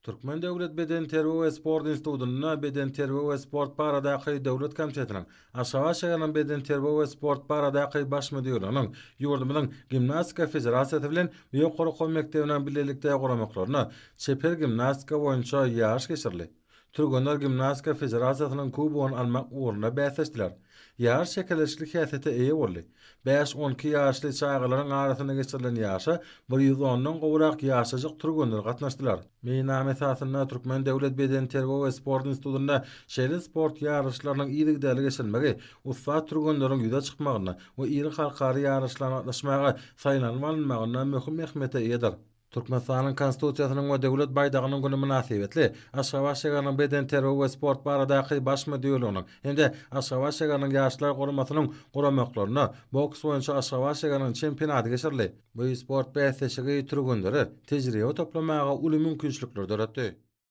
Türkmen döwlet bedenterbiýe we sport institutynda Bedenterbiýe we sport baradaky döwlet komitetiniň, Aşgabat şäheriniň Bedenterbiýe we sport baradaky baş müdirliginiň, ýurdumyzyň Gimnastika federasiýasy bilen bu ýokary okuw mekdebiniň bilelikde guramaklarynda çeper gimnastika boýunça ýaryş geçirildi. Türgenler Gimnastika federasiýasynyň kubogyny almak ugrunda bäsleşdiler. Ýaryş çekeleşikli häsiýete eýe boldy. Bäş-on iki ýaşly çagalaryň arasynda geçirilen ýaryşa bir ýüz ondan gowrak ýaşajyk türgenler gatnaşdylar. Meýilnama esasynda Türkmen döwlet bedenterbiýe we sport institutynda şeýle sport ýaryşlarynyň yzygiderli geçirilmegi ussat türgenleriň ýüze çykmagynda we iri halkara ýaryşlaryna gatnaşmaga saýlanyp alynmagynda möhüm ähmiýete eýedir. Türkmenistanyň Konstitusiýasynyň we Döwlet baýdagynyň güni mynasybetli Aşgabat şäheriniň Bedenterbiýe we sport baradaky Baş müdirliginiň hem-de Aşgabat şäheriniň Ýaşlar guramasynyň guramaklarynda boks boýunça Aşgabat şäheriniň çempionaty geçirildi. Bu sport bäsleşigi türgenlere tejribe toplamaga uly mümkinçilikleri döretdi.